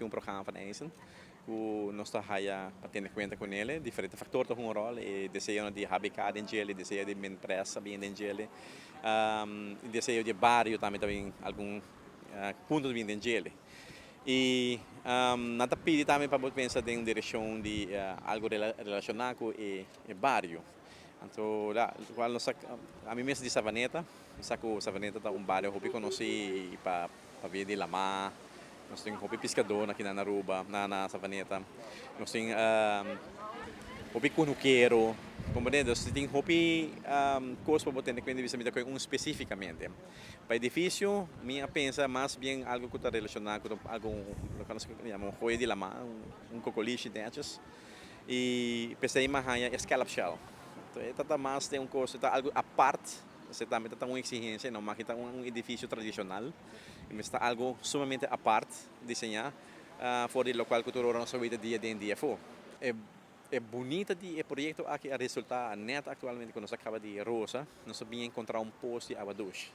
Un programma van eisen ku nos ta haya pa tene kuenta ku nele. Diferente faktor ta hunga un ròl, e deseonan di HBK den djele, deseo di Minpres ta bin den djele, deseo di e bario tambe ta bin, algun punto ta bin den djele. I nan ta pidi tambe pa bo pensa den un direkshon di algu relashoná ku e bario. Anto la kual nos ta, ami mes di Savaneta, mi sa ku Savaneta ta un bario hopi konosí pa pabia di lamá. Nos tin hopi piskadó aki na Aruba, na Savaneta. Nos tin hopi kunukero. Komprendé? Dus tin hopi kos pa bo tene kuenta di bisa mi ta kohe un spesífikamente. Pa edifisio mi a pensa mas bien algu ku ta relashoná ku algu loke nos yama un joya di lamá, un kokolishi nètjes. I p'esei mi a haña e scallop shell. E ta ta mas den un kos, e ta algu apart. Esei tambe ta ta un eksigensia, no maki ta un edifisio tradishonal. E mester ta algu sumamente apart diseñá for di lokual ku tur ora nos a weta dia den dia afó. E bunita di e proyekto aki a resultá nèt aktualmente ku nos a kaba di rosa, nos a bin enkontrá un pos di awa dushi.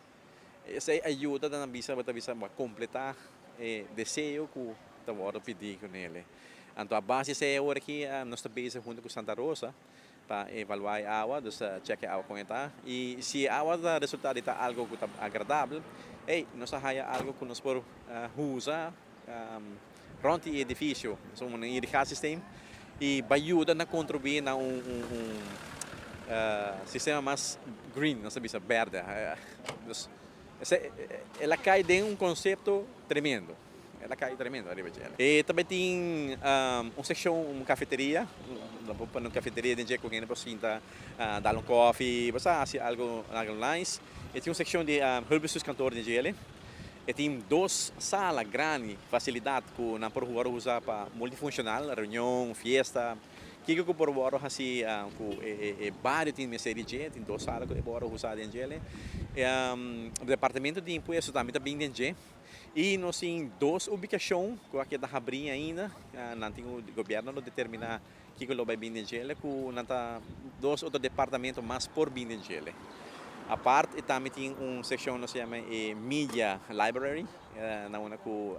Esei a yuda ta nan bisa bo ta bisa bo a kompletá e deseo ku ta wòrdu pidí ku nele. Anto a base di esei awor aki nos ta bezig huntu ku Santa Rosa pa evaluá e awa, dus chèk e awa kon e ta. I si e awa ta resultá di ta algu ku ta agradabel, ey, nos a haya algu ku nos por usa rònt di e edifisio, un irigasysteem, i bai yuda na kontribuí na un sistema mas green, nos ta bisa bèrdè. Dus esei, el a kai den un konsepto tremendo. El a kai tremendo ariba dje. E tabatin un sekshon, un kafeteria, lo por pone un kafeteria den dje ku hende por sinta dal un kòfi, bo sa hasi algu algu nice. E tin un sekshon di hulpbestuurskantoor den djele. E tin dos sala grandi, fasilidat ku nan por wòrdu usa pa multifunshonal, reunion, fiesta, kiko ku por wòrdu hasi ku e bario tin mester di dje. Tin dos sala ku e por wòrdu usa den djele. Departamento di impuesto tambe ta bin den dje. I nos tin dos ubikashon ku a keda habrí ainda. Nan tin ku gobièrnu lo determiná kiko lo bai bin den djele ku nan ta dos otro departamento mas por bin den djele. Apart e tambe tin un sekshon nos ta yama e media library na unda ku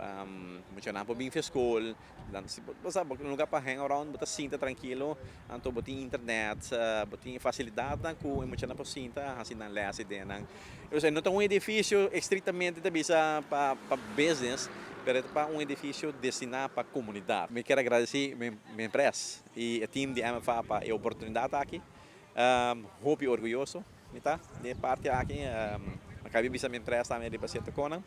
muchanan por bin for skol. Nan si bo sa un lugar pa hang around bo ta sinta trankilo anto bo tin internet bo tin e facilidadnan cu e muchanan por sinta haci nan les y den nan. Osea no ta un edificio estrictamente ta bisa pa business pero e ta pa un edificio destina pa comunidad. Mi kier a gradeci mi empresa y e team di MFA pa e oportunidad aki. Hopi orguyoso mi ta di e parti aki. Mi a caba di bisa mi empresa tambe riba cierto conan.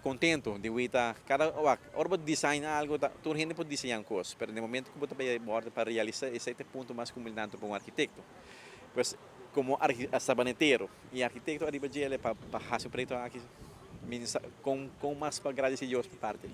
Contento di wita cada wak ora bo design algo ta tur hende por diseña un cos pero den momento cu bo ta bay borde pa realisa esey ta e punto mas culminante pa un arquitecto pues como sabanetero y arquitecto ariba djele pa haci un proyecto aki mi sa con mas pa agradeci Dios pa parti.